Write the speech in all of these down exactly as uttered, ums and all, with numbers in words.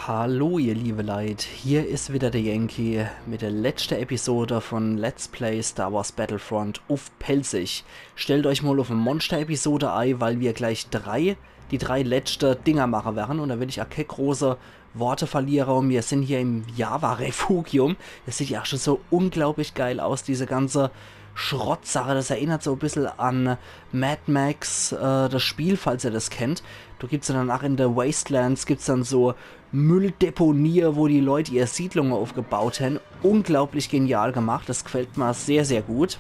Hallo ihr liebe Leit, hier is wieder der Yankee mit der letschte Episode von Let's Play Star Wars Battlefront uff Pälzisch. Stellt euch mol uff e Monster-Episode ei, weil mir gleich drei, die drei letschte Dinger mache werre un do will ich aa kee große Worte verliere un mir sin hier im Java-Refugium. Das sieht ja aa schon so unglaublich geil aus, diese ganze Schrottsache. Das erinnert so e bissel an Mad Max, äh, das Spiel, falls ihr das kennt. Do gibt's ja dann aa in de Wastelands, gibt's dann so Mülldeponie, wo die Leit ihr Siedlunge uffgebaut hän. Unglaublich genial gemacht, das gfällt mir sehr, sehr gut.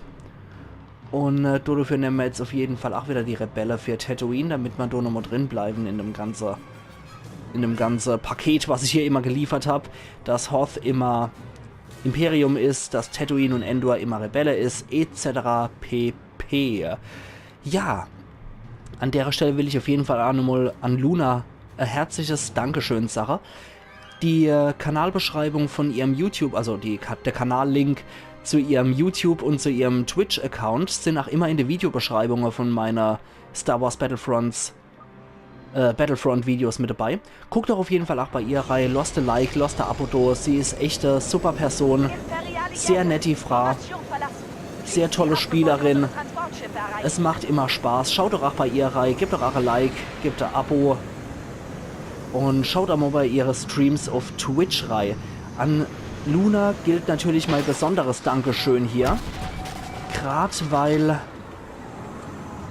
Un, äh, do, dofür nemme mir jetzt uff jeden Fall aa wieder die Rebelle für Tatooine, damit mir do nochmol drin bleiwe in dem ganze, in dem ganze Paket, was ich hier immer geliefert hab, dass Hoth immer Imperium is, dass Tatooine un Endor immer Rebelle is, et cetera pp. Ja, an dere Stell will ich uff jeden Fall aa nochmol an Luna e herzliches Dankeschön sache. Die, äh, Kanalbeschreibung von ihrem YouTube, also die Ka-, der Kanallink zu ihrem YouTube un zu ihrem Twitch-Account sin aa immer in de Videobeschreibunge von meine Star Wars Battlefronts, äh, Battlefront-Videos mit dabei. Guckt doch uff jeden Fall aa bei ihr rei, losst e Like, losst e Abo do. Sie is echt e super Person, sehr nett die Fraa, sehr tolle Spielerin. Es macht immer Spaß. Schaut doch aa bei ihr rei, gebt doch aa e Like, gebt e Abo un schaut aa mol bei ihre Streams uff Twitch rei. An Luna gilt natürlich mei besonderes Dankeschön hier. Grad weil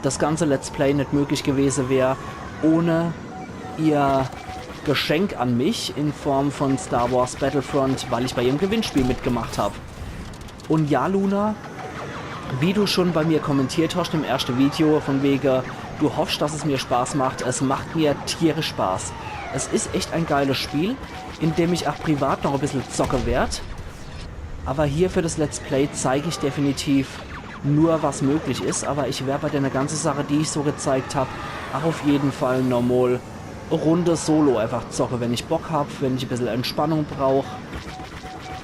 das ganze Let's Play net möglich gewese wär ohne ihr Geschenk an mich in Form von Star Wars Battlefront, weil ich bei ihrem Gewinnspiel mitgemacht hab. Un ja, Luna, wie du schon bei mir kommentiert hast im erschte Video, von wege, du hoffst, dass es mir Spaß macht, es macht mir tierisch Spaß. Es is echt e geiles Spiel, in dem ich aa privat noch e bissel zocke werd. Aber hier für das Let's Play zeig ich definitiv nur, was möglich is. Aber ich wer bei dene ganze Sache, die ich so gezeigt hab, aa uff jeden Fall nochmol e Runde Solo einfach zocke, wenn ich Bock hab, wenn ich e bissel Entspannung brauch,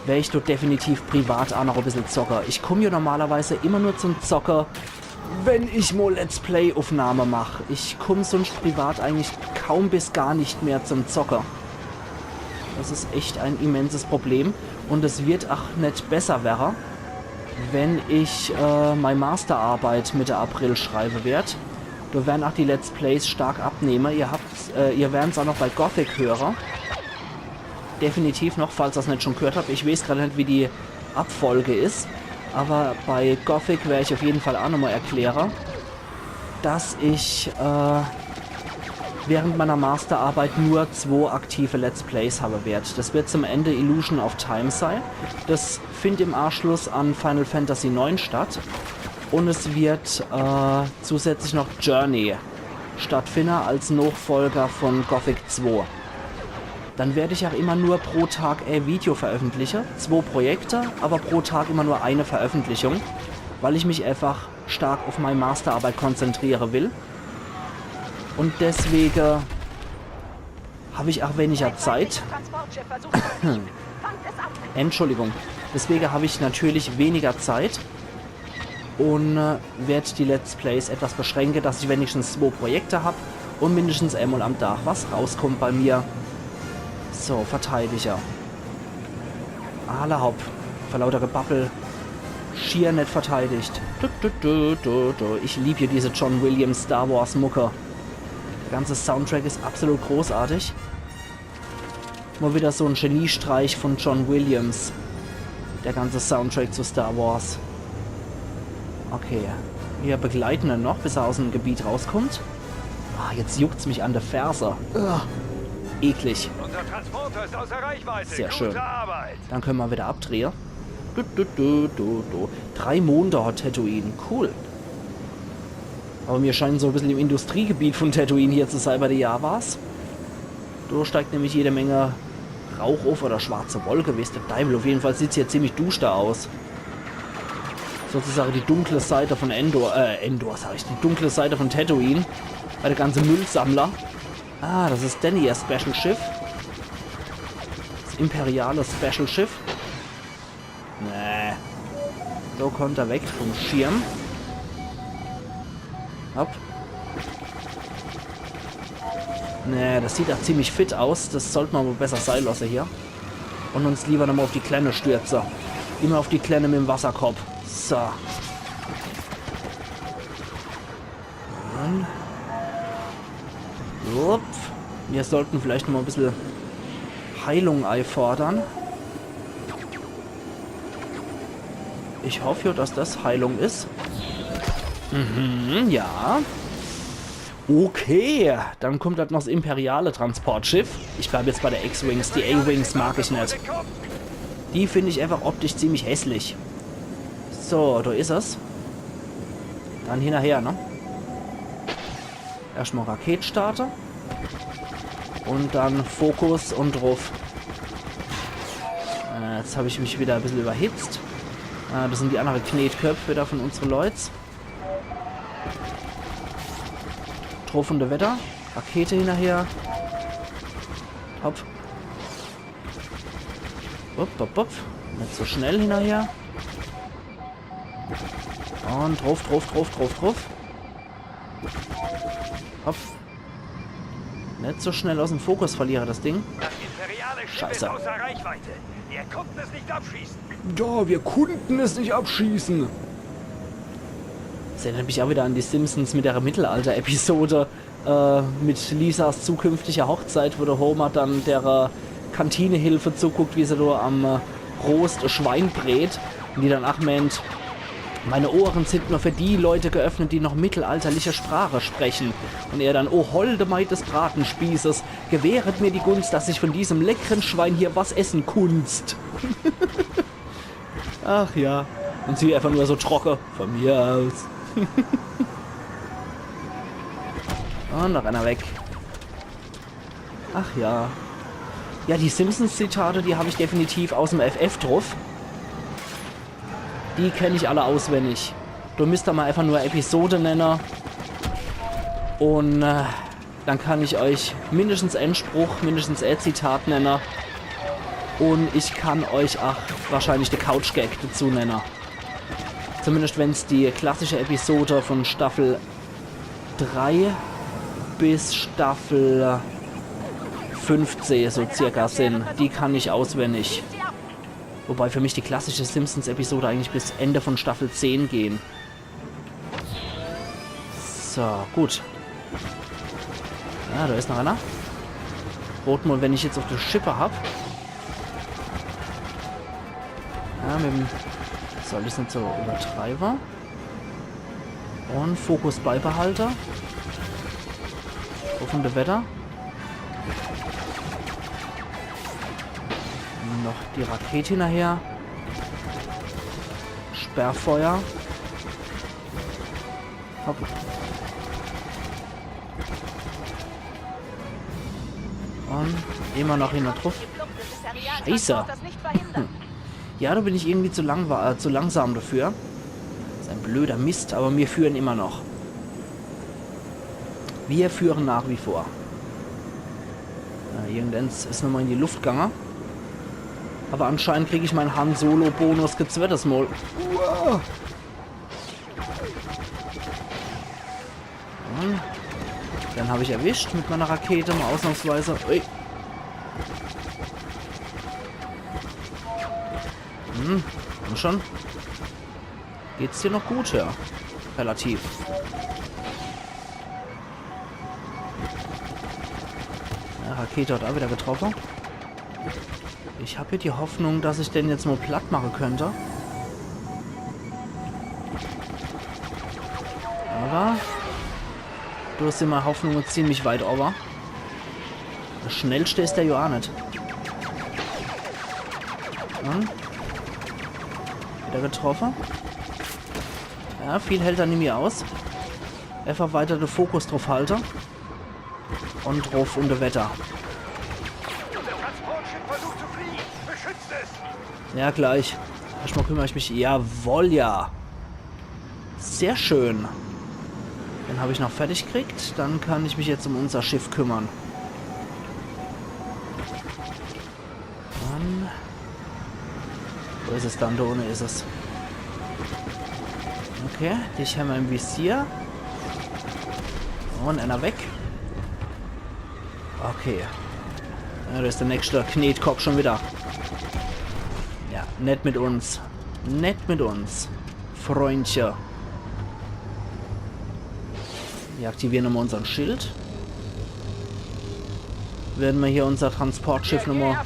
wer ich do definitiv privat aa noch e bissel zocke. Ich kumm jo normalerweise immer nur zum Zocke, wenn ich mol Let's Play Uffnahme mach. Ich kumm sunscht privat eigentlich kaum bis gar net mehr zum Zocke. Das is echt e immenses Problem un es werd aa net besser werre, wenn ich, äh, mei Masterarbeit Mitte April schreiwe werd. Do werre aa die Let's Plays stark abnehme. Ihr habt, äh, ihr werre's aa noch bei Gothic höre. Definitiv noch, falls ihr's net schon gehört habt. Ich weeß grad net, wie die Abfolge is, aber bei Gothic wer ich uff jeden Fall aa nochmol erkläre, dass ich, äh, während meiner Masterarbeit nur zwo aktive Let's Plays habe werd. Das wird zum Ende Illusion of Time sei. Das findt im Aaschluss an Final Fantasy neun statt. Un es wird, äh, zusätzlich noch Journey stattfinde als Nochfolger von Gothic zwo. Dann werd ich aa immer nur pro Tag e Video veröffentliche, zwo Projekte, aber pro Tag immer nur e Veröffentlichung, weil ich mich einfach stark uff mei Masterarbeit konzentriere will. Un deswege hab ich aa weniger Zeit. Entschuldigung. Deswege hab ich natürlich weniger Zeit un, äh, werd die Let's Plays etwas beschränke, dass ich wenigstens zwo Projekte hab un mindestens emol am Tag was rauskummt bei mir. So, Verteidiger. Alla hopp. Vor lauter Gebabbel schier net verteidigt. Du, du, du, du, du. Ich lieb jo diese John Williams Star Wars Mucke. Der ganze Soundtrack is absolut großartig. Mol wieder so en Geniestreich von John Williams. Der ganze Soundtrack zu Star Wars. Okay. Mir begleiten en noch, bis er aus em Gebiet rauskummt. Ah, jetzt juckt's mich an de Ferse. Uah. Eklig. Unser Transporter ist außer Reichweite. Sehr schön. Gute Arbeit. Dann könne mer wieder abdrehe. Du, du, du, du, du. Drei Monde hat Tatooine. Cool. Aber mir scheinen so e bissel im Industriegebiet von Tatooine hier zu sei bei de Javas. Do steigt nämlich jede Menge Rauch uff oder schwarze Wolke, weeß de Deiwel. Uff jeden Fall sieht's hier ziemlich duster aus. Sozusagen die dunkle Seite von Endor, äh, Endor sag ich, die dunkle Seite von Tatooine. Bei de ganze Müllsammler. Ah, das is Danny ihr Special-Schiff. Das imperiale Special-Schiff. Nee. So, kommt er weg vom Schirm. Hopp. Nee, das sieht doch ziemlich fit aus. Das sollt ma wohl besser sei losse hier. Und uns lieber nochmal auf die Klenne stürze. Immer auf die Klenne mit dem Wasserkopf. So. Dann. Upp. Wir sollten vielleicht nochmal ein bisschen Heilung einfordern. Ich hoffe ja, dass das Heilung ist. Mhm, ja. Okay, dann kommt halt noch das imperiale Transportschiff. Ich bleib jetzt bei der X-Wings. Die A-Wings mag ich net. Die finde ich einfach optisch ziemlich hässlich. So, da ist es. Dann hinnerher, ne? Erstmal Raket starte. Und dann Fokus und druff. Äh, jetzt hab ich mich wieder ein bisschen überhitzt. Äh, das sind die anderen Knetköpfe wieder von unsere Leuts. Druff und weiter. Rakete hinnerher. Hopp. Hopp, hopp, hopp. Net so schnell hinnerher. Und druff, druff, druff, druff, druff. Hopp. Net so schnell aus dem Fokus verliere, das Ding. Das imperiale Schiff Scheiße. Ist außer Reichweite. Wir konnten es nicht abschießen. Ja, wir konnten es nicht abschießen. Das erinnert mich auch wieder an die Simpsons mit der Mittelalter-Episode, äh, mit Lisas zukünftiger Hochzeit, wo der Homer dann der, äh, Kantinehilfe zuguckt, wie se do am, äh, Rost e Schwein brät. Und die dann ach meint: „Meine Ohren sind nur für die Leute geöffnet, die noch mittelalterliche Sprache sprechen.“ Und er dann: „O holde Maid des Bratenspießes, gewähret mir die Gunst, dass ich von diesem leckeren Schwein hier was essen kunst.“ Ach ja. Und sie einfach nur so trocken: „Von mir aus.“ Und noch einer weg. Ach ja. Ja, die Simpsons-Zitate, die hab ich definitiv aus dem F F druff. Die kenn ich alle auswendig. Do müsst ihr mal einfach nur Episode nenne. Und, äh, dann kann ich euch mindestens en Spruch, mindestens e Zitat nenne. Und ich kann euch ach wahrscheinlich de Couch-Gag dazu nenne. Zumindest wenn's die klassische Episode von Staffel drei bis Staffel fünfzehn so circa sind. Die kann ich auswendig. Wobei für mich die klassische Simpsons-Episode eigentlich bis Ende von Staffel zehn gehen. So, gut. Ja, da ist noch einer. Rot mal, wenn ich jetzt auf der Schippe hab. Ja, mit dem soll ich's net so übertreibe. Und Fokus beibehalte. Offene Wetter. Noch die Rakete hinnerher. Sperrfeuer. Hopp. Und immer noch hinne druff. Scheiße. Hm. Ja, da bin ich irgendwie zu, lang, äh, zu langsam dafür. Is ein blöder Mist, aber wir führen immer noch. Wir führen nach wie vor. Ja, irgendeins is nochmal in die Luft gegangen. Aber anscheinend krieg ich mein Han-Solo-Bonus gezwettes Mal. Uah. Hm. Den hab ich erwischt mit meiner Rakete, mal ausnahmsweise. Ui. Hm, komm schon. Geht's dir noch gut? Ja. Relativ. Ja, Rakete hat auch wieder getroffen. Ich hab hier die Hoffnung, dass ich den jetzt mal platt machen könnte. Aber do sind meine Hoffnungen ziemlich weit oben. Das Schnellste is der jo ach net. Hm? Wieder getroffen. Ja, viel hält er nimmi aus. Einfach weiter de Fokus druff halte. Und druff und weiter. Unser Transportschiff versucht zu fliehen. Beschützt es! Ja, gleich. Erstmal kümmere ich mich. Jawoll, ja. Sehr schön. Den hab ich noch fertig gekriegt. Dann kann ich mich jetzt um unser Schiff kümmern. Mann. Wo is es dann? Da unne is es. Okay, dich hämmer im Visier. Und einer weg. Okay. Ja, do is de nächschte Knetkopp schun widder. Ja, net mit uns. Net mit uns. Fründche. Mir aktiviere nochmol unsern Schild. Werde mer hier unser Transportschiff nochmol...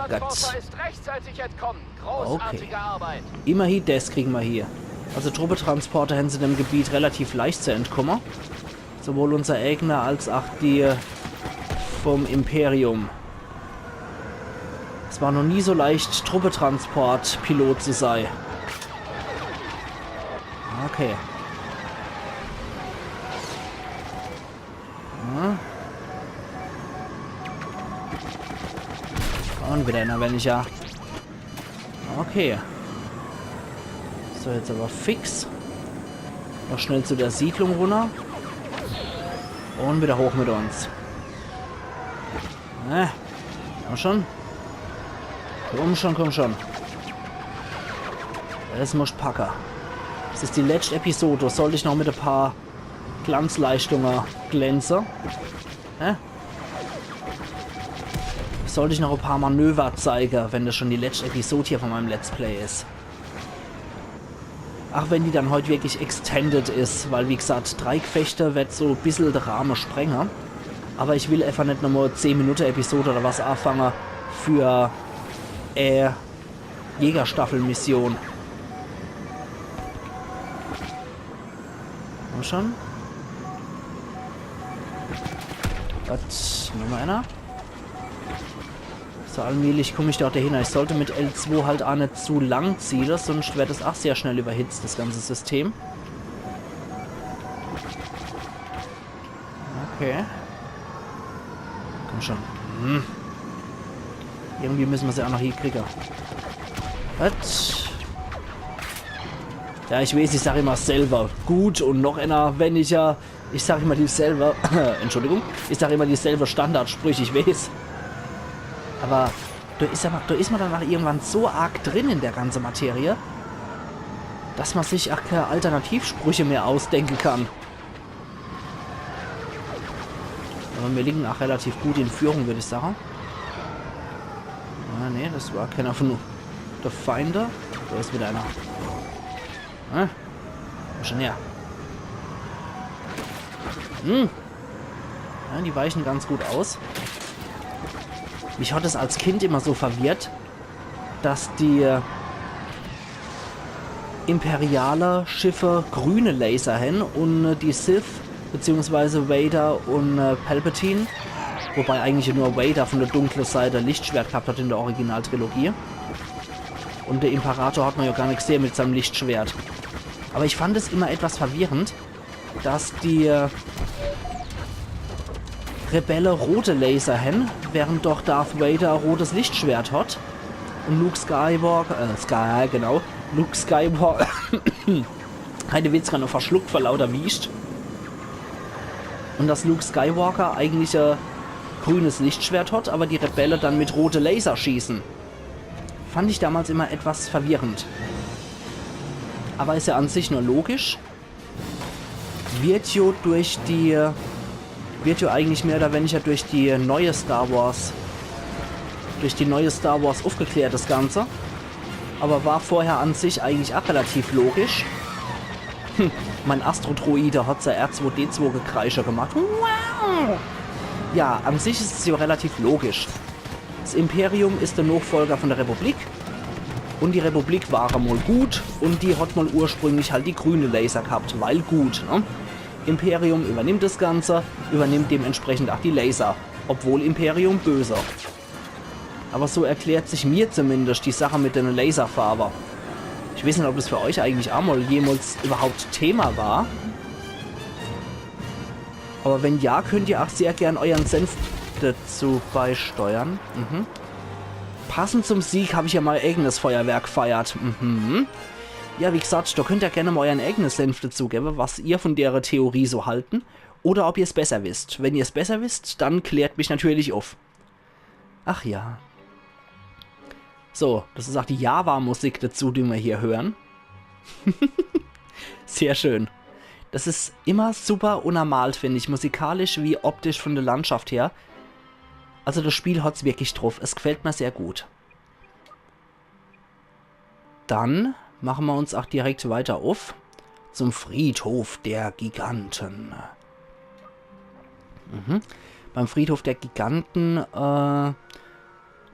Der G R fünfundsiebzig Transporter ist rechtzeitig entkommen. Großartige Arbeit. Immerhin, des kriege mer hie. Also Truppetransporter hän se in dem Gebiet relativ leicht zu entkumme. Sowohl unser eigener als ach die vom Imperium. Es war noch nie so leicht, Truppetransport-Pilot zu sei. Okay. Hm. Un widder ener weniger. Okay. So, jetzt awwer fix. Noch schnell zu der Siedlung runner. Un widder hoch mit uns. Äh, komm schun. Komm schun, komm schun. Des muss ich packe. Des is die letscht Episod. Do sollt ich noch mit e paar Glanzleischtungen glänze. Hä? Sollt ich noch e paar Manöver zeige, wenn des schun die letscht Episod hier von meinem Let's Play is. Ach wenn die dann heut wirklich extended is, weil wie gesagt, drei Gefechte werd so e bissel de Rahme sprenge. Awwer ich will efach net nochmol zehn Minute Episod oder was afange für, äh, Jägerstaffel-Mission. Komm schun. Was? Nochmol ener? So, allmählich kumm ich do aach do hinner. Ich sollt mit L zwei halt aach net zu lang ziele, sunscht werd des aach sehr schnell iwwerhitzt, des ganze System. Okay. Komm schun. Hm. Irgendwie misse mer se aach noch hiekriege. Was? Ja, ich weeß, ich sag immer selwer gut un noch ener weniger. Ich sag immer dieselbe, Entschuldigung, ich sag immer dieselbe Standardsprüch, ich weeß. Awwer do is, ja, do is mer dann aach irgendwann so arg drin in der ganze Materie, dass mer sich aach kee Alternativsprüche mehr ausdenke kann. Awwer mir liegen aach relativ gut in Führung, würd ich sage. Ah, nee, des war keener von de Feinde. Do is widder ener. Ah, komm schun her. Hm. Ja, die weiche ganz gut aus. Mich hat es als Kind immer so verwirrt, dass die, äh, imperiale Schiffe grüne Laser hän un, äh, die Sith, beziehungsweise Vader un, äh, Palpatine, wobei eigentlich nur Vader von der dunklen Seite Lichtschwert gehabt hat in der Originaltrilogie. Un der Imperator hat mer jo gar net gesehe mit seinem Lichtschwert. Awwer ich fand es immer etwas verwirrend, dass die, äh, Rebelle rote Laser hän, während doch Darth Vader e rotes Lichtschwert hat. Un Luke Skywalker, äh, Sky, genau, Luke Skywalker, heide Witz grad noch verschluckt vor lauter Wiescht. Un dass Luke Skywalker eigentlich e grünes Lichtschwert hat, awwer die Rebelle dann mit rote Laser schieße. Fand ich damals immer etwas verwirrend. Awwer is ja an sich nur logisch. Wird jo durch die, wird jo eigentlich mehr oder weniger durch die neue Star Wars, durch die neue Star Wars uffgeklärt, des Ganze. Awwer war vorher an sich eigentlich aach relativ logisch. Hm, mein Astrodroide hat sei R zwei D zwei Gekreische gemacht. Wow. Ja, an sich is es jo relativ logisch. Des Imperium is de Nochfolger von der Republik. Un die Republik war emol gut un die hat mol ursprünglich halt die grüne Laser gehabt, weil gut, ne? Imperium übernimmt des Ganze, übernimmt dementsprechend aach die Laser, obwohl Imperium böse. Awwer so erklärt sich mir zumindest die Sache mit de Laserfarbe. Ich weeß net, ob des für euch eigentlich aach mol jemals überhaupt Thema war. Awwer wenn ja, könnt ihr aach sehr gern euern Senf dazu beisteuern. Mhm. Passend zum Sieg hab ich ja mei eigenes Feuerwerk gefeiert. Mhm. Ja, wie gesagt, do könnt ihr gern mol euern eigene Senf dazugebe, was ihr von dere Theorie so halten. Oder ob ihr's besser wisst. Wenn ihr's besser wisst, dann klärt mich natürlich uff. Ach ja. So, des is aach die Java-Musik dazu, die mer hier hören. Sehr schön. Des is immer super unnormal, find ich, musikalisch wie optisch von der Landschaft her. Also das Spiel hat's wirklich druff. Es gefällt mir sehr gut. Dann mache mer uns auch direkt weiter uff zum Friedhof der Giganten. Mhm. Beim Friedhof der Giganten äh,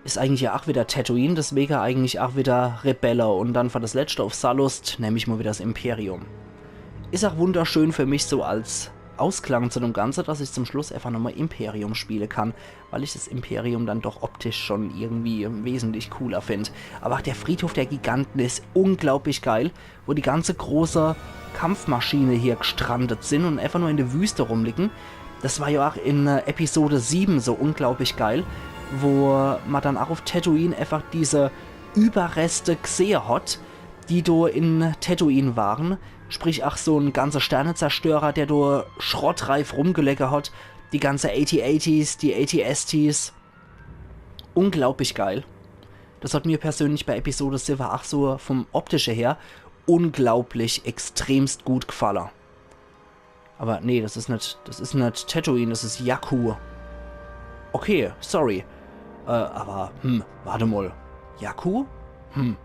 is eigentlich ja auch wieder Tatooine, deswege eigentlich auch wieder Rebelle. Und dann für das letzte uff Sullust nemm ich mal wieder das Imperium. Is auch wunderschön für mich so als Ausklang zu dem Ganze, dass ich zum Schluss einfach nochmal Imperium spiele kann, weil ich das Imperium dann doch optisch schon irgendwie wesentlich cooler find. Aber auch der Friedhof der Giganten is unglaublich geil, wo die ganze große Kampfmaschine hier gestrandet sin und einfach nur in der Wüste rumliegen. Das war ja auch in äh, Episode sieben so unglaublich geil, wo man dann auch auf Tatooine einfach diese Überreste gesehe hat, die do in Tatooine waren. Sprich, ach, so en ganze Sternezerstörer, der do schrottreif rumgelege hat. Die ganze A T eighties, die A T S Ts. Unglaublich geil. Das hat mir persönlich bei Episode sieben ach so vom optische her unglaublich extremst gut gefalle. Aber nee, das is net, das is net Tatooine, das is Jakku. Okay, sorry. Äh, aber, hm, warte mal. Jakku? Hm.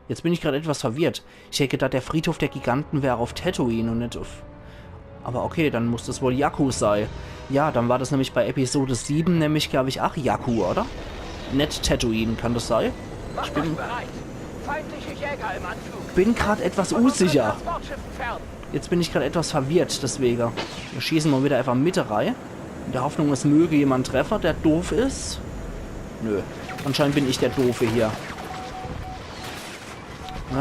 Jetzt bin ich grad etwas verwirrt. Ich hätt gedacht, der Friedhof der Giganten wär auf Tatooine und net auf... Aber okay, dann muss das wohl Jakku sei. Ja, dann war das nämlich bei Episode sieben, nämlich, glaub ich, ach Jakku, oder? Net Tatooine, kann das sei? Macht euch bereit! Feindliche Jäger im Anflug! Bin grad etwas unsicher. Transportschiff entfernen! Jetzt bin ich grad etwas verwirrt, deswege. Wir schießen mal wieder einfach Mitte rei. In der Hoffnung, es möge jemand treffe, der doof is. Nö, anscheinend bin ich der Doofe hier.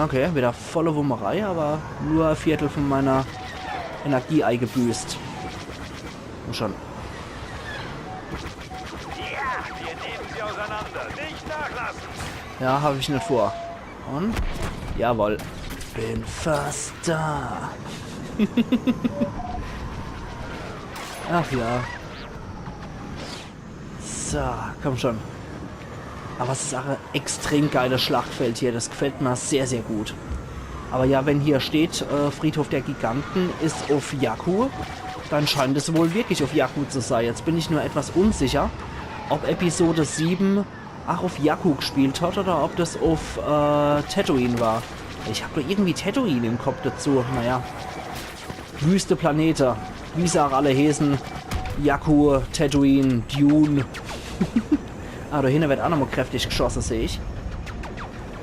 Okay, wieder volle Wummerei, aber nur e Viertel von meiner Energie eigebüßt. Komm schon. Ja, wir nehmen sie auseinander. Nicht nachlassen. Ja, hab ich net vor. Und? Jawohl. Bin fast da. Ach ja. So, komm schon. Aber es is auch e extrem geiles Schlachtfeld hier. Das gefällt mir sehr, sehr gut. Aber ja, wenn hier steht, äh, Friedhof der Giganten is auf Jakku, dann scheint es wohl wirklich auf Jakku zu sei. Jetzt bin ich nur etwas unsicher, ob Episode sieben ach auf Jakku gespielt hat oder ob das auf äh, Tatooine war. Ich hab doch irgendwie Tatooine im Kopf dazu. Naja. Wüste Planete. Wie se auch alle heeßen. Jakku, Tatooine, Dune. Ah, da hinne wird auch nochmal kräftig geschosse, seh ich.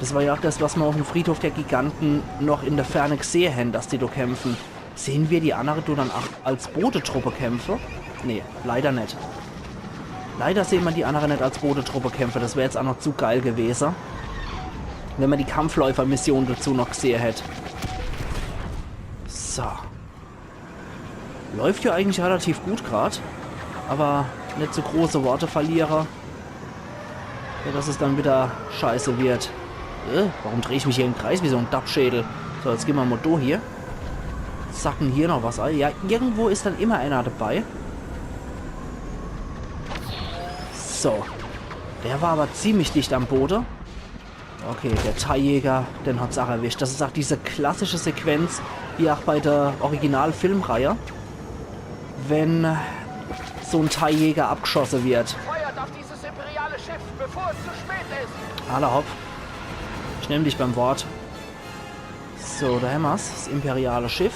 Das war ja auch das, was mer auf dem Friedhof der Giganten noch in der Ferne gesehe hen, dass die da kämpfen. Sehen wir die andere do dann auch als Bodetruppe kämpfe? Nee, leider net. Leider sehen mer die andere net als Bodetruppe kämpfe. Das wär jetzt auch noch zu geil gewese, wenn mer die Kampfläufer-Mission dazu noch gesehe hätt. So. Läuft ja eigentlich relativ gut grad. Aber net zu große Worte verliere. Ja, dass es dann wieder scheiße wird. Äh, warum dreh ich mich hier im Kreis wie so en Dappschädel? So, jetzt gehn mer mal do hier. Sacken hier noch was ei. Ja, irgendwo is dann immer einer dabei. So. Der war aber ziemlich dicht am Bode. Okay, der Tiejäger, den hat's auch erwischt. Das is auch diese klassische Sequenz, wie auch bei der Originalfilmreihe, wenn so en Tiejäger abgeschosse wird. Feuert auf dieses imperiale Schiff, bevor es zu spät ist! Alla hopp. Ich nemm dich beim Wort. So, da hämmer's, das imperiale Schiff.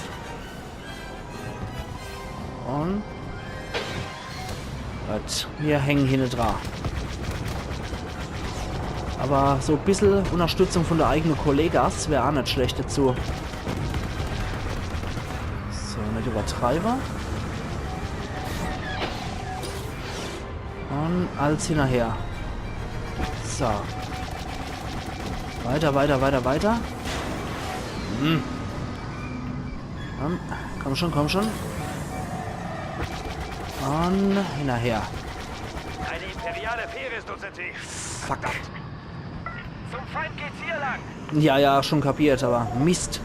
Und gut, wir hängen hinne dra. Aber so e bissel Unterstützung von der eigene Kollegas wär auch net schlecht dazu. So, net übertreibe. Und alles hinnerher. So. Weiter, weiter, weiter, weiter. Hm. Komm, komm schon, komm schon. Und hinnerher. Eine imperiale Fähre ist uns entwegen. Fuck. Zum Feind geht's hier lang. Ja, ja, schon kapiert, aber Mist.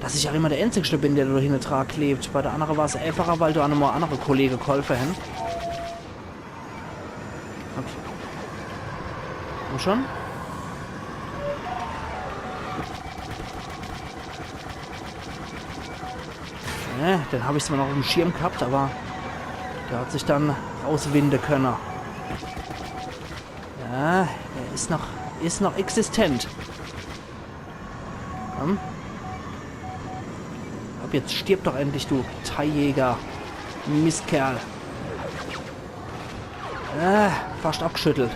Dass ich auch immer der Einzigste bin, der da hinne dra klebt. Bei der andere war's einfacher, weil da auch nochmal andere Kollege geholfe hen. Okay. Komm schon. Äh, den hab ich zwar noch im Schirm gehabt, aber der hat sich dann rauswinde könne. Ah, er is noch, is noch existent. Komm. Ab jetzt stirb doch endlich, du Teejäger. Mistkerl. Ah, fascht abgschüttelt.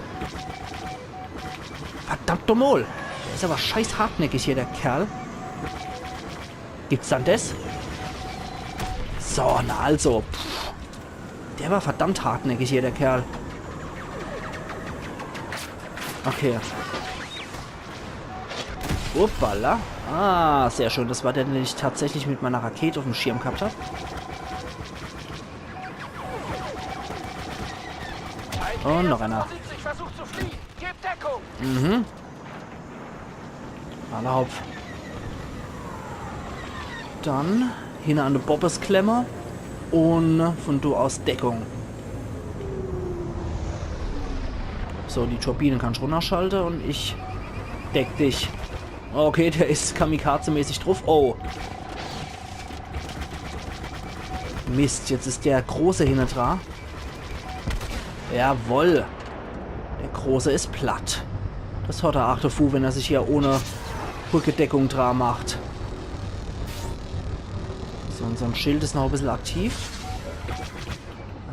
Verdammt nochmol. Der is awwer scheiß hartnäckig hier, der Kerl. Gibt's dann des? So, na also. Pff. Der war verdammt hartnäckig hier, der Kerl. Okay. Uppala. Ah, sehr schön. Des war der, den ich tatsächlich mit meiner Raket uffm Schirm gehabt hab. Un noch einer. Vorsicht, ich versuch zu fliehen. Gib Deckung. Mhm. Alla hopp. Dann hinne an de Bobbes klemme un vun do aus Deckung. So, die Turbine kannsch runnerschalte un ich deck dich. Okay, der is kamikazemäßig druff. Oh. Mist, jetzt is der Große hinne dra. Jawoll. Der Große is platt. Des hot er ach devu, wenn er sich hier ohne Rückedeckung dra macht. So, unser Schild is noch e bissel aktiv.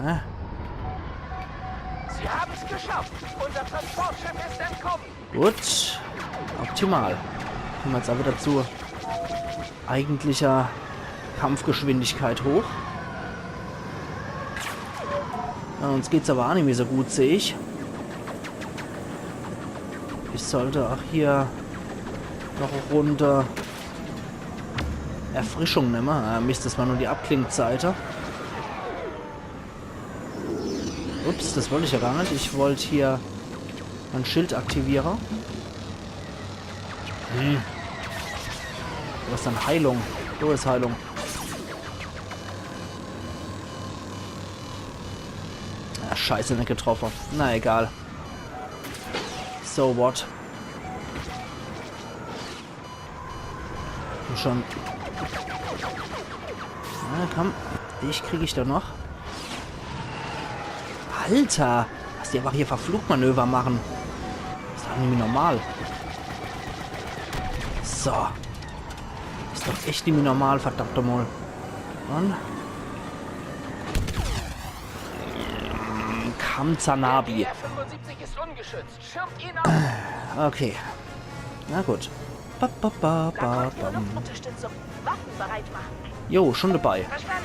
Äh. Sie haben's geschafft. Unser Transportschiff ist entkommen. Gut. Optimal. Kommen mer jetzt awwer widder zu eigentlicher Kampfgeschwindigkeit hoch. Ja, uns geht's awwer ach nimmi so gut, seh ich. Ich sollt ach hier noch e Runde Erfrischung nemme. Ah, Mist, des war nur die Abklingzeit. Ups, des wollt ich ja gar net. Ich wollt hier mei Schild aktiviere. Hm. Wo is dann Heilung? Wo is Heilung? Ah, scheiße, net getroffe. Na egal. So what. Komm schon. Na komm, dich krieg ich doch noch. Alter, was die einfach hier fer Flugmanöver mache. Is doch nimmi normal. So. Is doch echt nimmi normal, verdammt nochmol. Mann. Kamzanabi. Der R fünfundsiebzig ist ungeschützt. Schirmt ihn ab. Okay. Na gut. Ba, ba, ba, ba, Mark, hier bam. Luftunterstützung. Waffen bereit machen. Jo, schon dabei. Verstanden.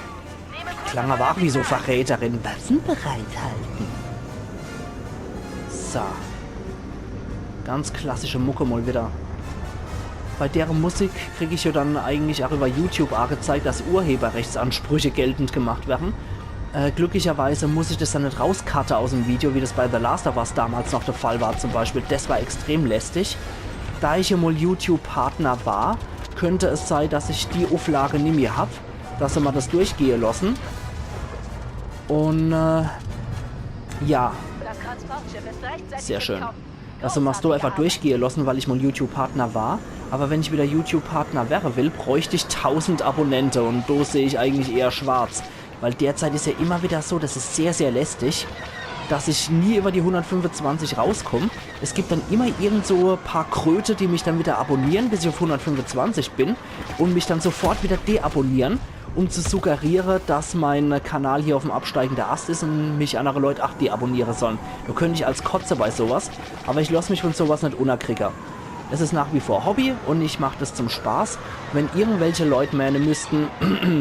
Nehme Klang aber auch wie so Verräterin. Waffen bereithalten. So. Ganz klassische Mucke mal wieder. Bei dere Musik krieg ich ja dann eigentlich auch über YouTube angezeigt, dass Urheberrechtsansprüche geltend gemacht werden. Äh, glücklicherweise muss ich das dann nicht rauscutte aus dem Video, wie das bei The Last of Us damals noch der Fall war zum Beispiel. Das war extrem lästig. Da ich ja mal YouTube-Partner war, könnte es sein, dass ich die Auflage nimmi hab, dass sie mal das durchgehe lassen. Und, äh, ja. Das Transportschiff ist rechtzeitig Sehr schön. Gekommen. Dass sie mal so einfach durchgehe lassen, weil ich mal YouTube-Partner war. Aber wenn ich wieder YouTube-Partner wäre will, bräuchte ich tausend Abonnente und da sehe ich eigentlich eher schwarz. Weil derzeit ist ja immer wieder so, das ist sehr, sehr lästig, dass ich nie über die hundertfünfundzwanzig rauskomme. Es gibt dann immer irgend so ein paar Kröte, die mich dann wieder abonnieren, bis ich auf hundertfünfundzwanzig bin und mich dann sofort wieder deabonnieren, um zu suggerieren, dass mein Kanal hier auf dem absteigenden Ast ist und mich andere Leute auch deabonnieren sollen. Da könnte ich als kotze bei sowas, aber ich lass mich von sowas nicht unterkriegen. Es ist nach wie vor Hobby und ich mach das zum Spaß. Wenn irgendwelche Leute meinen müssten,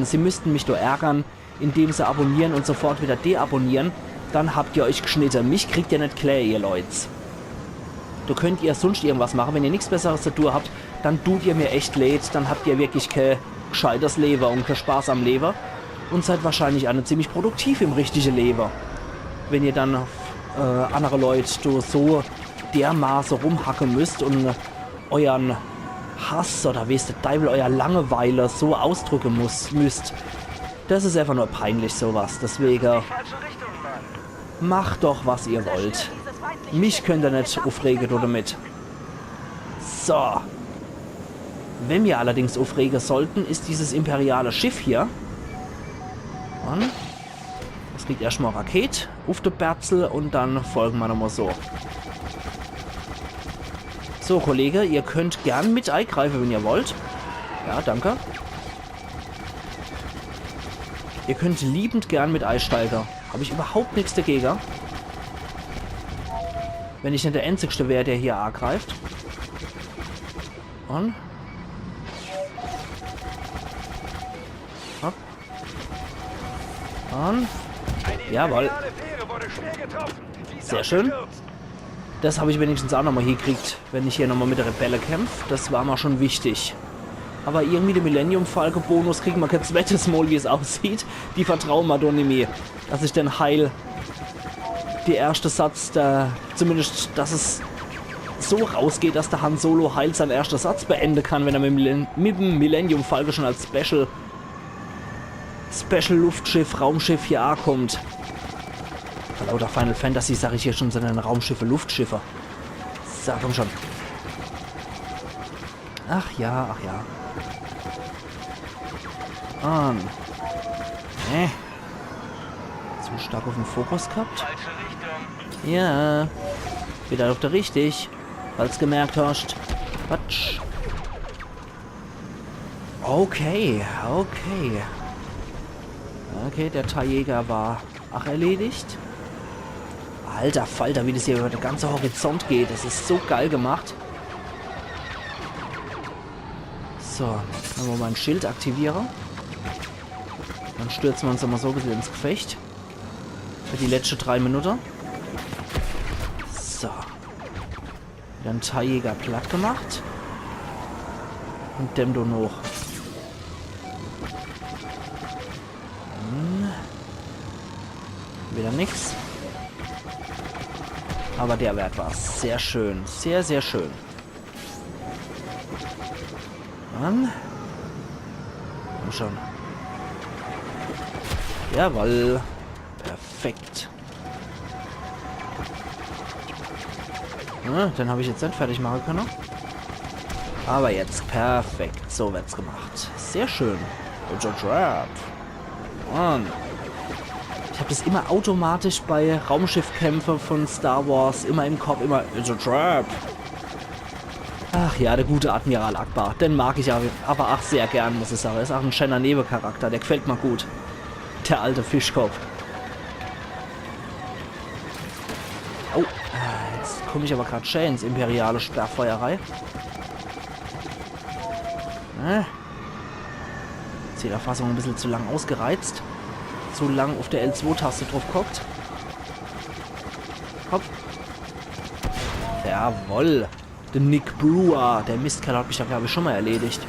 sie müssten mich da ärgern, indem sie abonnieren und sofort wieder deabonnieren, dann habt ihr euch geschnitten. Mich kriegt ihr nicht klää, ihr Leute. Da könnt ihr sonst irgendwas machen. Wenn ihr nichts Besseres zu tun habt, dann tut ihr mir echt leid. Dann habt ihr wirklich kein gescheites Leben und kein Spaß am Leben. Und seid wahrscheinlich auch nicht ziemlich produktiv im richtigen Leben. Wenn ihr dann, äh, andere Leute da so dermaßen rumhacken müsst und euren Hass oder weiß der Teufel, euer Langeweile so ausdrücken muss, müsst. Das ist einfach nur peinlich, sowas. Deswegen, macht doch, was ihr wollt. Mich könnt ihr nicht aufregen damit. So. Wenn wir allerdings aufregen sollten, ist dieses imperiale Schiff hier. Und das kriegt erstmal Raket auf de Berzel und dann folgen wir nochmal so. So, Kollege, ihr könnt gern mit eigreife, wenn ihr wollt. Ja, danke. Ihr könnt liebend gern mit eisteige. Hab ich überhaupt nix dagege. Wenn ich net der Einzigste wär, der hier agreift. Und? Hopp. Und? Jawohl. Sehr schön. Das hab ich wenigstens auch nochmal hiekriegt, wenn ich hier nochmal mit der Rebelle kämpf. Das war mal schon wichtig. Aber irgendwie de Millennium-Falke-Bonus kriegen wir kein zweites Mal, wie es aussieht. Die vertrauen mir doch nimmi, dass ich den Heil die erste Satz, der, zumindest, dass es so rausgeht, dass der Han Solo heil seinen ersten Satz beenden kann, wenn er mit dem, Millen- mit dem Millennium Falcon schon als Special, Special Luftschiff, Raumschiff hier ankommt. Vor lauter Final Fantasy sag ich hier schon, sondern Raumschiffe, Luftschiffe. So, komm schon. Ach ja, ach ja. Und. Äh. Zu stark auf den Fokus gehabt. Falsche Richtung. Ja. Wieder auf der richtig. Falls gemerkt hast. Quatsch. Okay, okay. Okay, der Tiejäger war ach erledigt. Alter Falter, wie das hier über den ganzen Horizont geht. Das ist so geil gemacht. So, dann wollen wir mal ein Schild aktivieren. Dann stürzen wir uns nochmal so ein bisschen ins Gefecht. Für die letzte drei Minuten. So. Wieder en Tiejäger platt gemacht. Und dem do noch. Hm. Wieder nix. Aber der Wert war's. Sehr schön. Sehr, sehr schön. Mann. Komm schon. Jawoll. Perfekt. Ja, den hab ich jetzt net fertig machen können. Aber jetzt perfekt. So wird's gemacht. Sehr schön. It's a trap. Mann. Ich hab das immer automatisch bei Raumschiffkämpfe von Star Wars immer im Kopf, immer It's a trap. Ach ja, der gute Admiral Ackbar. Den mag ich aber, aber ach sehr gern, muss ich sagen. Ist ach en schöner Nebencharakter. Der gefällt mir gut. Der alte Fischkopf. Oh, jetzt komm ich aber grad schön ins imperiale Sperrfeuer rein. Ne? Zielerfassung ein bisschen zu lang ausgereizt. Zu lang auf der L zwei Taste drauf gehockt. Hopp. Jawoll. Der Nick Brewer, der Mistkerl, hat mich da, glaub ich, schon mal erledigt.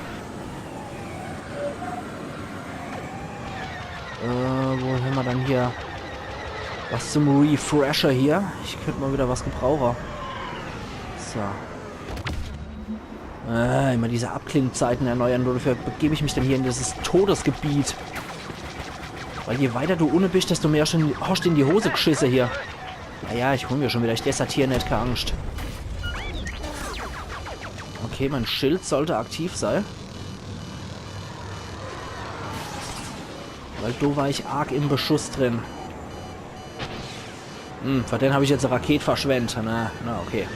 Äh, wo haben wir dann hier was zum Refresher hier? Ich könnte mal wieder was gebrauchen. So. Äh, immer diese Abklingzeiten erneuern. Dafür begebe ich mich dann hier in dieses Todesgebiet. Weil je weiter du unne bist, desto mehr schon hast du in die Hose geschisse hier. Naja, ich hol mir schon wieder. Ich desertier net, keine Angst. Okay, mein Schild sollte aktiv sein. Weil do war ich arg im Beschuss drin. Hm, für den hab ich jetzt e Raket verschwendt. Na, na, okay.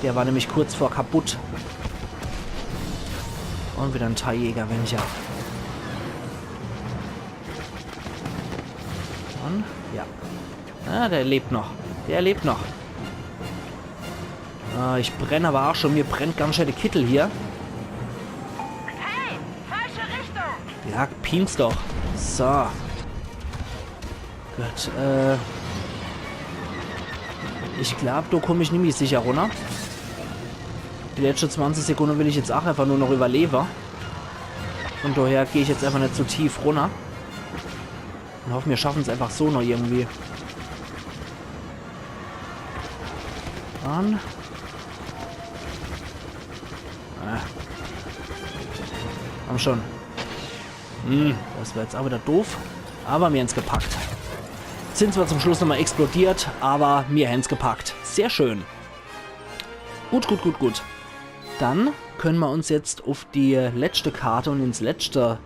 Der war nämlich kurz vor kaputt. Und wieder en Tiejäger, wenn ich ja. Und, ja. Ah, der lebt noch. Der lebt noch. Ah, ich brenn aber auch schon. Mir brennt ganz schön der Kittel hier. Hey, falsche Richtung! Ja, pienz doch. So. Gut, äh. Ich glaub, do komm ich nimmi sicher runner. Die letzte zwanzig Sekunden will ich jetzt auch einfach nur noch überleben. Von daher geh ich jetzt einfach net zu tief runner. Und hoff, mir schaffen's einfach so noch irgendwie. Mann. Ah. Komm schon. Hm, das war jetzt auch wieder doof. Aber mir haben's gepackt. Sind zwar zum Schluss nochmal explodiert, aber mir haben's gepackt. Sehr schön. Gut, gut, gut, gut. Dann können wir uns jetzt auf die letzte Karte und ins letzte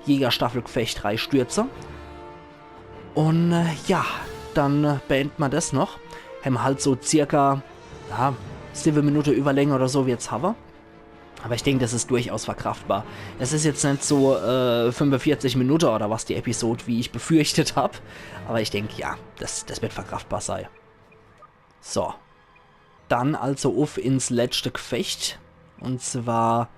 Jägerstaffelgefecht reistürzen. Und, äh, ja, dann, äh, beenden wir das noch. Haben halt so circa, ja, siwwe Minutte Überlänge oder so wird's hawwe. Aber ich denk, das is durchaus verkraftbar. Es is jetzt net so äh, fünfundvierzig Minutte oder was die Episode, wie ich befürchtet hab. Aber ich denk, ja, das, das wird verkraftbar sei. So. Dann also uff ins letschte Gefecht. Und zwar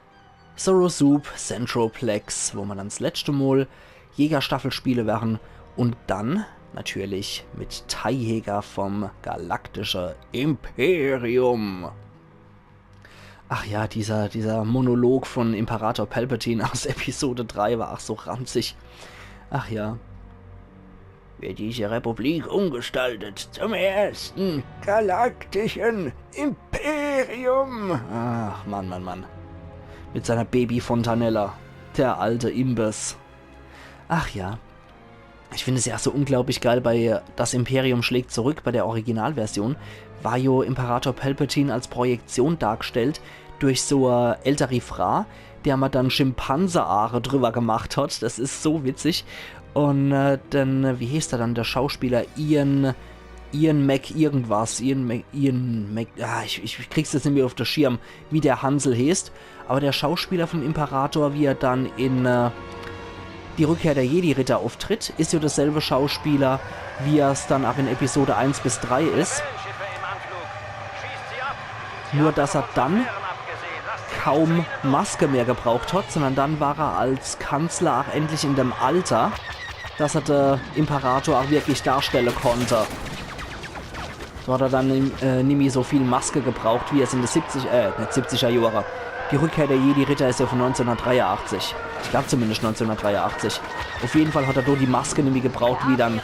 Zoro Soup Centroplex, wo mer dann s letschte Mol Jägerstaffel spiele werre. Und dann natürlich mit Tijäger vom galaktische Imperium. Ach ja, dieser, dieser Monolog von Imperator Palpatine aus Episode drei war ach so ranzig. Ach ja. Wird diese Republik umgestaltet zum ersten galaktischen Imperium. Ach, Mann, Mann, Mann. Mit seiner Baby-Fontanella. Der alte Imbiss. Ach ja. Ich find es ja ach so unglaublich geil, bei Das Imperium schlägt zurück, bei der Originalversion, war jo Imperator Palpatine als Projektion dargestellt durch so e älteri Fra, der mer dann Schimpanse-Aare drüber gemacht hat. Das is so witzig. Und äh, dann, äh, wie heeßt er dann, der Schauspieler? Ian, Ian Mac irgendwas. Ian Mac, Ian Mac, ah, ich, ich krieg's jetzt nimmi uff de Schirm, wie der Hansel heeßt. Aber der Schauspieler vom Imperator, wie er dann in äh, die Rückkehr der Jedi-Ritter ufftritt, is jo derselbe Schauspieler, wie er's dann ach in Episode eins bis drei is. Nur, dass er dann kaum Maske mehr gebraucht hat, sondern dann war er als Kanzler ach endlich in dem Alter, dass er de Imperator ach wirklich darstelle konnt. So hat er dann äh, nimmi so viel Maske gebraucht, wie er's in de siebzig, äh, net siebziger Johre. Die Rückkehr der Jedi-Ritter is jo von neunzehnhundertdreiundachtzig. Ich glaub zumindest neunzehnhundertdreiundachtzig. Uff jeden Fall hat er do die Maske nimmi gebraucht, wie dann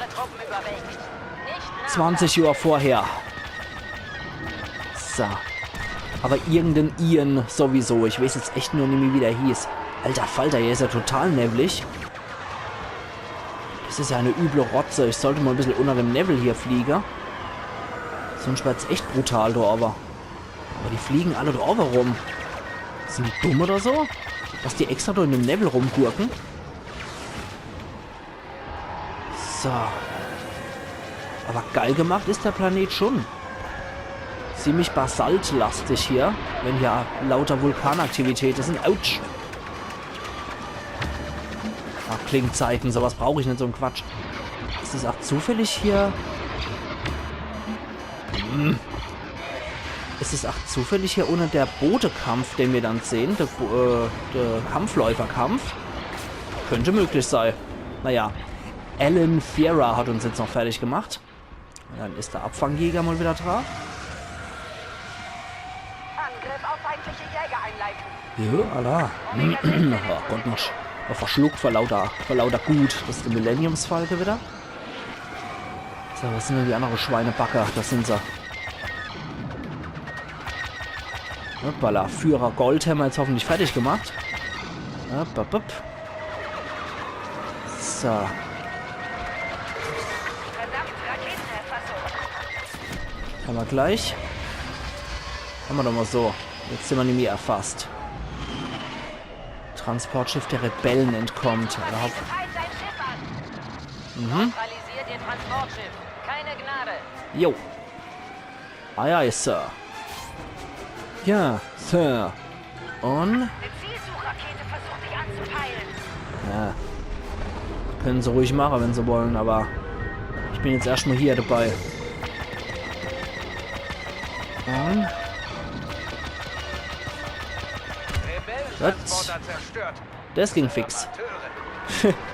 zwanzig Johr vorher. So. Aber irgenden Ian sowieso. Ich weeß jetzt echt nur nimmi, wie der hieß. Alter Falter, hier is ja total newwlig. Das is ja e üble Rotze. Ich sollt mol e bissel unner dem Newwel hier fliege. Sunscht werd's echt brutal do owwe. Aber die fliegen alle do owwe rum. Sin die dumm oder so? Dass die extra do in dem Newwel rumgurken? So. Aber geil gemacht is der Planet schon. Ziemlich basaltlastig hier, wenn hier lauter Vulkanaktivitäte sin. Autsch. Ach, Klingzeiten, sowas brauch ich net, so en Quatsch. Is es ach zufällig hier? Hm. Is es ach zufällig hier unne der Bodekampf, den mir dann sehn? Der, Bo- äh, der Kampfläuferkampf? Könnt möglich sei. Naja. Alan Fiera hat uns jetzt noch fertig gemacht. Dann is der Abfangjäger mol wieder dra. Angriff auf feindliche Jägereinheiten. Ja, alla. Oh Gott, noch, noch verschluckt vor lauter, vor lauter Gut. Das is de Millenniumsfalke wieder. So, was sin denn die annere Schweinebacke? Das sin se. Hoppala, Führer Gold hämmer jetzt hoffentlich fertig gemacht. Hopp, hopp, hopp. So. Verdammt, Raketenerfassung. Hämmer gleich. Hämmer doch mol so. Jetzt sin mer nimmi erfasst. Transportschiff der Rebellen entkommt. Oder hopp. Feind sein Schiff an. Mhm. Neutralisiert ihr Transportschiff. Keine Gnade. Jo. Aye, aye, Sir. Ja, Sir. Und? Eine Zielsuchrakete versucht dich anzupeilen. Ja. Können se ruhig mache, wenn se wollen, aber ich bin jetzt erscht mol hier dabei. Und? Gut. Rebellentransporter zerstört. Das ging fix.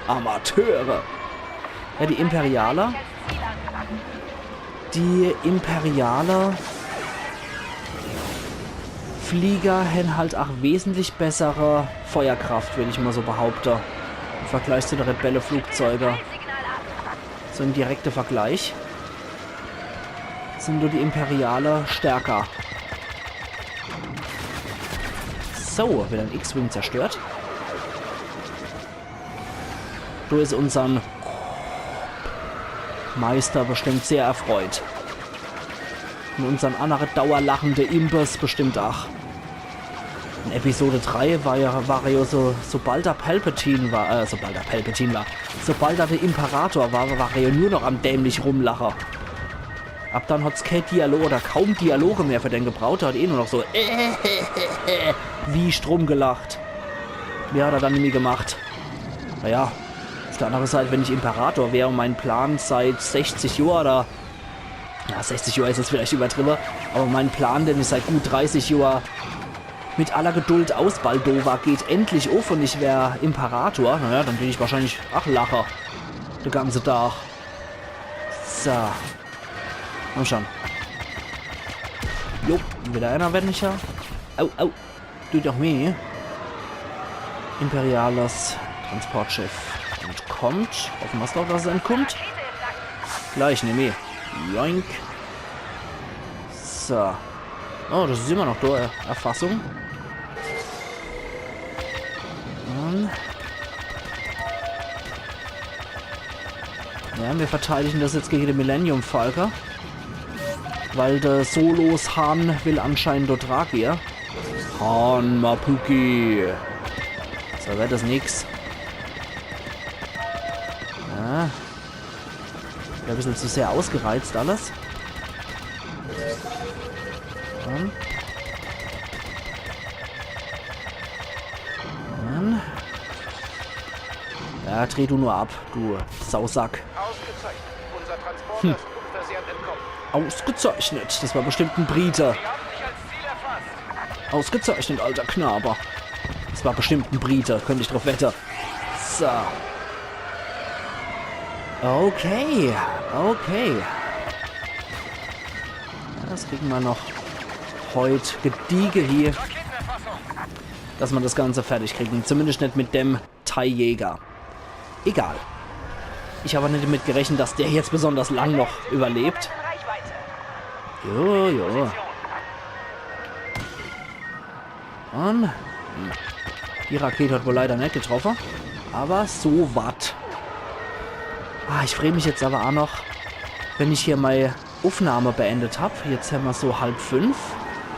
Amateure. Ja, die Imperialer. Die Imperialer Flieger hän halt ach wesentlich bessere Feuerkraft, würd ich mol so behaupte. Im Vergleich zu de Rebelle-Flugzeuge. So im direkte Vergleich sin do die Imperialer stärker. So, wieder en X-Wing zerstört. Do is unsern Meister bestimmt sehr erfreut. Und unsern annere dauerlachende Imbiss bestimmt ach. In Episode drei war ja, war er ja so, sobald er Palpatine war, äh, sobald er Palpatine war, sobald er de Imperator war, war er ja nur noch am dämlich rumlache. Ab dann hat's kä Dialoge oder kaum Dialoge mehr für den gebraucht. Der hat eh nur noch so wie Strom gelacht. Mehr hat er dann nimmi gemacht. Naja, auf der andere Seite, wenn ich Imperator wär und mein Plan seit sechzig Johr oder, ja, sechzig Johr is jetzt vielleicht übertrieben, aber mein Plan, den ich seit gut dreißig Johr mit aller Geduld ausbaldower, geht endlich uff und ich wär Imperator, naja, dann würd ich wahrscheinlich ach lache. De ganze Tag. So. Komm schon. Jo, wieder einer, wenn ich ja. Au, au. Tut doch weh. Imperiales Transportschiff. Entkommt. Hoffen wir's doch, dass es entkommt. Gleich, nimm ich. Joink. So. Oh, das is immer noch do, äh, Erfassung. Und ja, wir verteidigen das jetzt gegen den Millennium Falcon. Weil der Solos Han will anscheinend dort Drake. Han Mapuki. So wird das nix. Ja. Wieder ein bisschen zu sehr ausgereizt alles. Und Mann. Ja, dreh du nur ab, du Sausack. Ausgezeichnet. Unser Transporter ist unversehrt entkommen. Ausgezeichnet. Das war bestimmt ein Brite. Sie haben dich als Ziel erfasst. Ausgezeichnet, alter Knabe. Das war bestimmt ein Brite, könnte ich drauf wette. So. Okay, okay. Ja, das kriegen wir noch heut gediege hier, dass wir das Ganze fertig kriegen. Zumindest nicht mit dem Thai-Jäger. Egal. Ich habe nicht damit gerechnet, dass der jetzt besonders lang noch überlebt. Jo, jo. Und, hm. Die Rakete hat wohl leider nicht getroffen. Aber so wat. Ah, ich freu mich jetzt aber auch noch, wenn ich hier mal Aufnahme beendet hab. Jetzt haben wir so halb fünf.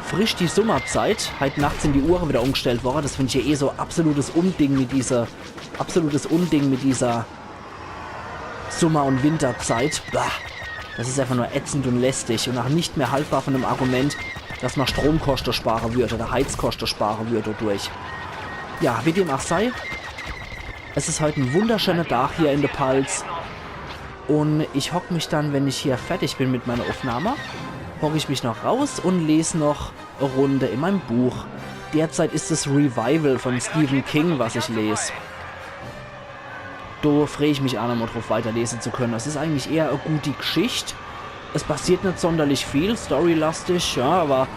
Frisch die Summerzeit. Heute Nacht sind die Uhren wieder umgestellt worden. Das finde ich ja eh so absolutes Unding mit dieser, absolutes Unding mit dieser Summer- und Winterzeit. Bah. Das ist einfach nur ätzend und lästig und auch nicht mehr haltbar von dem Argument, dass man Stromkosten sparen würde oder Heizkosten sparen würde dadurch. Ja, wie dem auch sei, es ist heute ein wunderschöner Tag hier in der Palz. Und ich hock mich dann, wenn ich hier fertig bin mit meiner Aufnahme, hock ich mich noch raus und lese noch eine Runde in meinem Buch. Derzeit ist es Revival von Stephen King, was ich lese. Da freu ich mich auch noch mal drauf, weiterlesen zu können. Das ist eigentlich eher eine gute Geschichte. Es passiert nicht sonderlich viel, storylastig, ja, aber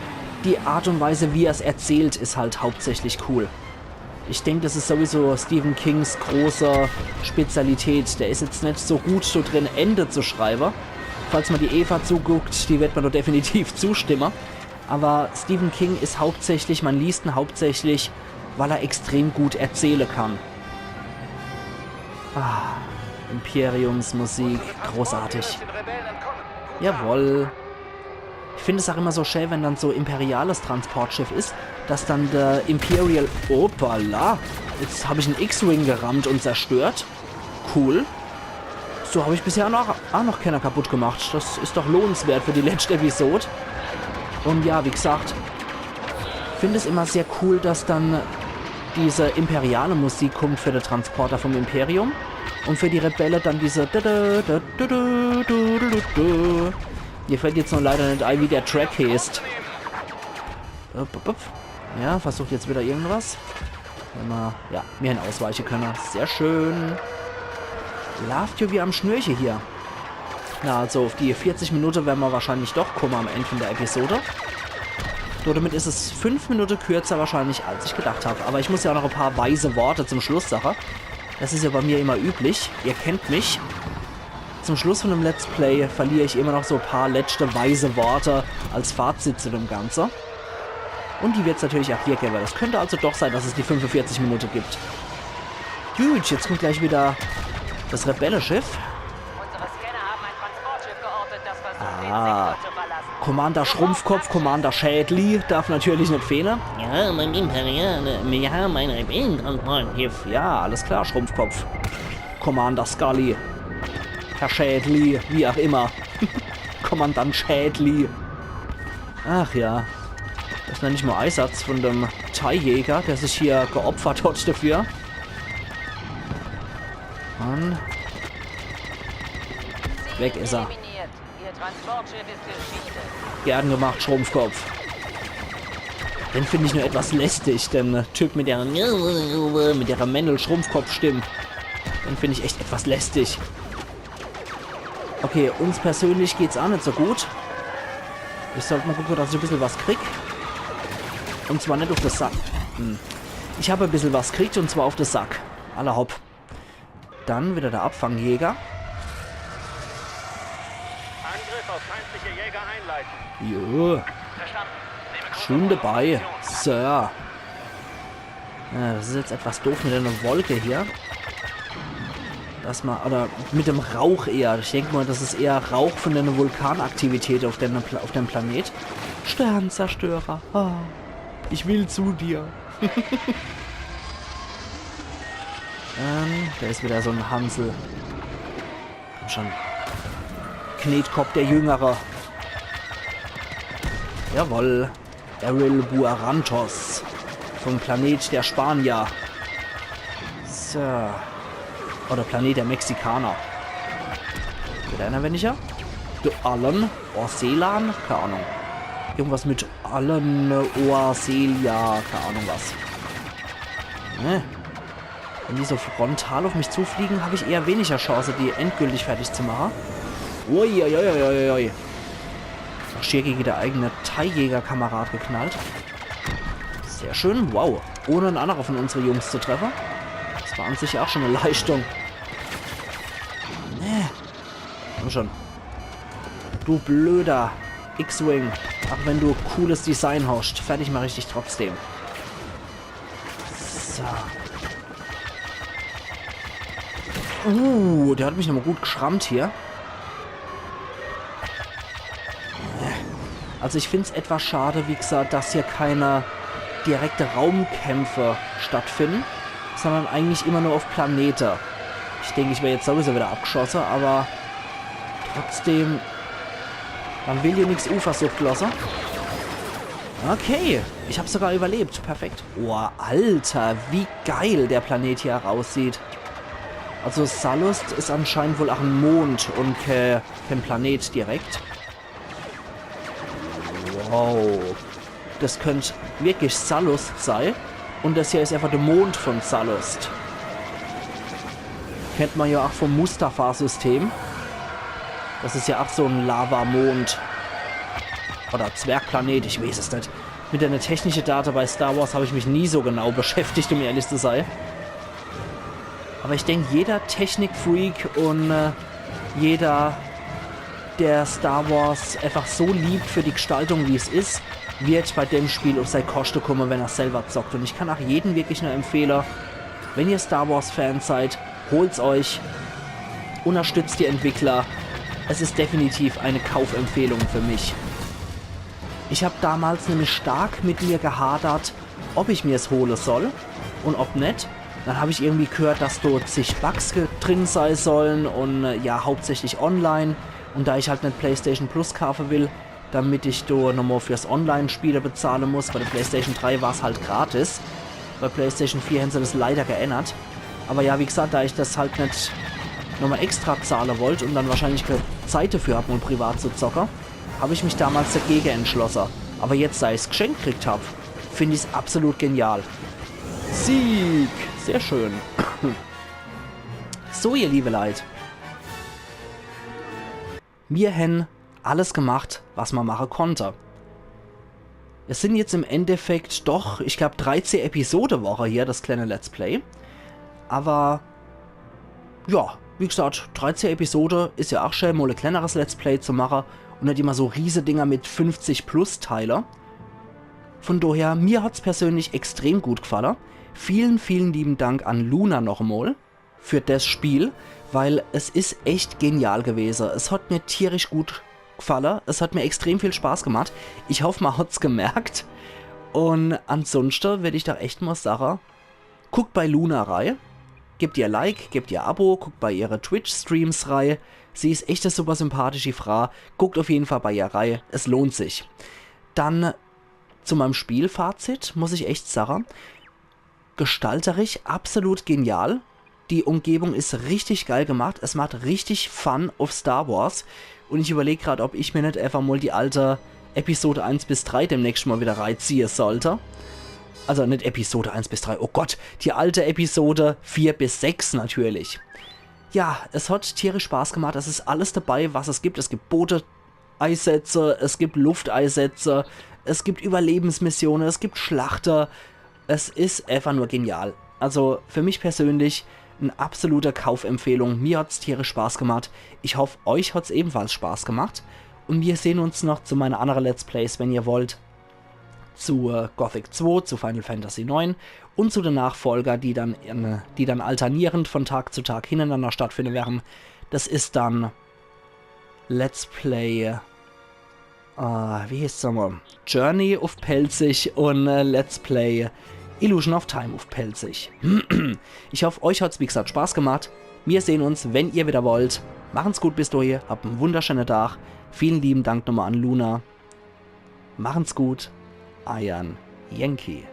die Art und Weise, wie er es erzählt, ist halt hauptsächlich cool. Ich denke, das ist sowieso Stephen Kings große Spezialität. Der ist jetzt nicht so gut so drin, Ende zu schreiben. Falls man die Eva zuguckt, die wird man doch definitiv zustimmen. Aber Stephen King ist hauptsächlich, man liest ihn hauptsächlich, weil er extrem gut erzählen kann. Ah, Imperiumsmusik, großartig. Jawohl. Ich finde es auch immer so schön, wenn dann so imperiales Transportschiff ist, dass dann der Imperial... Hoppala! Jetzt habe ich einen X-Wing gerammt und zerstört. Cool. So habe ich bisher noch, auch noch keiner kaputt gemacht. Das ist doch lohnenswert für die letzte Episode. Und ja, wie gesagt, finde es immer sehr cool, dass dann diese imperiale Musik kommt für den Transporter vom Imperium. Und für die Rebelle dann diese... Mir fällt jetzt nur leider nicht ein, wie der Track heißt. Upp, upp, upp. Ja, versucht jetzt wieder irgendwas. Wenn ma, ja, mir hin ausweiche könne. Sehr schön. Laaft jo wie am Schnürche hier. Na, also auf die vierzig Minute werre ma wahrscheinlich doch komme am End von der Episode. So, damit is es fünf Minute kürzer wahrscheinlich, als ich gedacht hab. Aber ich muss ja auch noch ein paar weise Worte zum Schluss sache. Das is ja bei mir immer üblich. Ihr kennt mich. Zum Schluss von dem Let's Play verlier ich immer noch so paar letzte weise Worte als Fazit zu dem Ganze. Und die wird's natürlich auch hier geben. Das könnte also doch sein, dass es die fünfundvierzig Minute gibt. Gut, jetzt kommt gleich wieder das Rebelleschiff. Unsere Scanner haben ein Transportschiff geortet, das versucht, den Sektor zu verlassen. Commander Schrumpfkopf, Commander Schädli darf natürlich nicht fehlen. Ja, mein Imperial, wir haben ein Rebellentransportschiff. Ja, alles klar, Schrumpfkopf. Commander Scully. Herr Schädli, wie auch immer. Kommandant Schädli. Ach ja. Das nenn ich mal Einsatz von dem Thai-Jäger, der sich hier geopfert hat dafür. Mann. Weg is er. Eliminiert. Ihr Transportschiff ist Geschichte. Gern gemacht, Schrumpfkopf. Den find ich nur etwas lästig, den Typ mit der, mit der Männel-Schrumpfkopf-Stimm. Den find ich echt etwas lästig. Okay, uns persönlich geht's aa net so gut. Ich sollt mal gucke, dass ich e bissel was krieg. Und zwar net auf de Sack. Hm. Ich hab e bissel was kriegt und zwar auf de Sack. Alla hopp. Dann wieder der Abfangjäger. Angriff auf feindliche Jäger einleiten. Jo, Verstanden. Nehme Kurs schon auf dabei, Position. Sir. Ja, das is jetzt etwas doof mit der Wolke hier. Dass man, oder mit dem Rauch eher. Ich denk mal, das is eher Rauch von der Vulkanaktivität auf dem, Pla- auf dem Planet. Sternzerstörer. Ah, ich will zu dir. Ähm, da is wieder so en Hansel. Komm schon. Knetkopp der Jüngere. Jawoll. Errol Buarantos. Vom Planet der Spanier. So. Oder Planet der Mexikaner. Wieder einer weniger. Du Alan Orselan? Keine Ahnung. Irgendwas mit Alan Orselia. Keine Ahnung was. Ne? Wenn die so frontal auf mich zufliegen, hab ich eher weniger Chance, die endgültig fertig zu machen. Uiuiuiuiui. Noch schier gegen der eigene Thai-Jäger-Kamerad geknallt. Sehr schön, wow. Ohne en annere von unsere Jungs zu treffen. Das war an sich auch schon e Leistung. Nee. Komm schon. Du blöder X-Wing. Auch wenn du cooles Design hast, fertig mach ich dich trotzdem. So. Uh, der hat mich nochmal gut geschrammt hier. Also ich find's etwas schade, wie gesagt, dass hier keine direkte Raumkämpfe stattfinden, sondern eigentlich immer nur auf Planete. Ich denk, ich wär jetzt sowieso wieder abgeschosse, aber trotzdem, man will hier nix unversucht losse. Okay, ich hab sogar überlebt. Perfekt. Boah, Alter, wie geil der Planet hier aussieht. Also Sallust is anscheinend wohl auch en Mond und ke-, kein Planet direkt. Wow. Das könnt wirklich Sallust sei. Und das hier is einfach der Mond von Sallust. Kennt man ja auch vom Mustafar-System. Das is ja auch so en Lavamond. Oder Zwergplanet, ich weiß es net. Mit der technische Date bei Star Wars hab ich mich nie so genau beschäftigt, um ehrlich zu sei. Aber ich denk, jeder Technikfreak und äh, jeder, der Star Wars einfach so liebt für die Gestaltung, wie's is, wird bei dem Spiel auf sei Koste komme, wenn er's selber zockt. Und ich kann auch jeden wirklich nur empfehle, wenn ihr Star Wars Fans seid, holt's euch, unterstützt die Entwickler. Es is definitiv eine Kaufempfehlung für mich. Ich hab damals nämlich stark mit mir gehadert, ob ich mir's hole soll und ob net. Dann hab ich irgendwie gehört, dass dort zig Bugs ge- drin sei sollen und äh, ja, hauptsächlich online. Und da ich halt net PlayStation Plus kaufe will, damit ich do nochmal fürs Online-Spiele bezahle muss, bei der PlayStation drei war's halt gratis. Bei PlayStation vier hän se das leider geändert. Aber ja, wie gesagt, da ich das halt net nochmal extra zahle wollt und dann wahrscheinlich keine Zeit dafür hab, um privat zu zocke, hab ich mich damals dagege entschlosse. Aber jetzt, da ich's geschenkt kriegt hab, find ich's absolut genial. Sieg! Sehr schön. So, ihr liebe Leit. Mir hän alles gemacht, was ma mache konnte. Es sin jetzt im Endeffekt doch, ich glaub, dreizeh Episode war hier, das kleine Let's Play. Aber ja, wie gesagt, dreizeh Episode is ja auch schön, mal e kleineres Let's Play zu mache und net immer so riese Dinger mit fünfzig plus Teile. Von daher, mir hat's persönlich extrem gut gefalle. Vielen, vielen lieben Dank an Luna noch emol für das Spiel, weil es is echt genial gewese. Es hat mir tierisch gut gefalle. Es hat mir extrem viel Spaß gemacht. Ich hoff, ma hat's gemerkt. Und ansonsten würd ich da echt mal sage, guckt bei Luna rei. Gebt ihr Like, gebt ihr Abo, guckt bei ihre Twitch-Streams rei. Sie is echt e super sympathischi Fraa. Guckt auf jeden Fall bei ihr rei. Es lohnt sich. Dann zu meinem Spielfazit muss ich echt sage, gestalterisch absolut genial. Die Umgebung is richtig geil gemacht. Es macht richtig Fun auf Star Wars. Und ich überleg grad, ob ich mir net einfach mal die alte Episode eins bis drei demnächst mal wieder reiziehe sollte. Also net Episode eins bis drei, oh Gott, die alte Episode vier bis sechs natürlich. Ja, es hat tierisch Spaß gemacht. Es is alles dabei, was es gibt. Es gibt Boote-Eisätze, es gibt Lufteisätze, es gibt Überlebensmissione, es gibt Schlachte. Es is einfach nur genial. Also für mich persönlich e absolute Kaufempfehlung. Mir hat's tierisch Spaß gemacht. Ich hoff, euch hat's ebenfalls Spaß gemacht. Und wir sehen uns noch zu meine andere Let's Plays, wenn ihr wollt. Zu äh, Gothic zwei, zu Final Fantasy neun und zu den Nachfolger, die dann, in, die dann alternierend von Tag zu Tag hintereinander stattfinden werden. Das is dann Let's Play, äh, wie heißt's nochmal? Journey auf Pälzisch und äh, Let's Play Illusion of Time auf Pälzisch. Ich hoff, euch hat's wie gesagt Spaß gemacht. Wir sehen uns, wenn ihr wieder wollt. Machen's gut bis dahin, habt en wunderschönen Tag. Vielen lieben Dank nochmal an Luna. Machen's gut, eiern Yankee.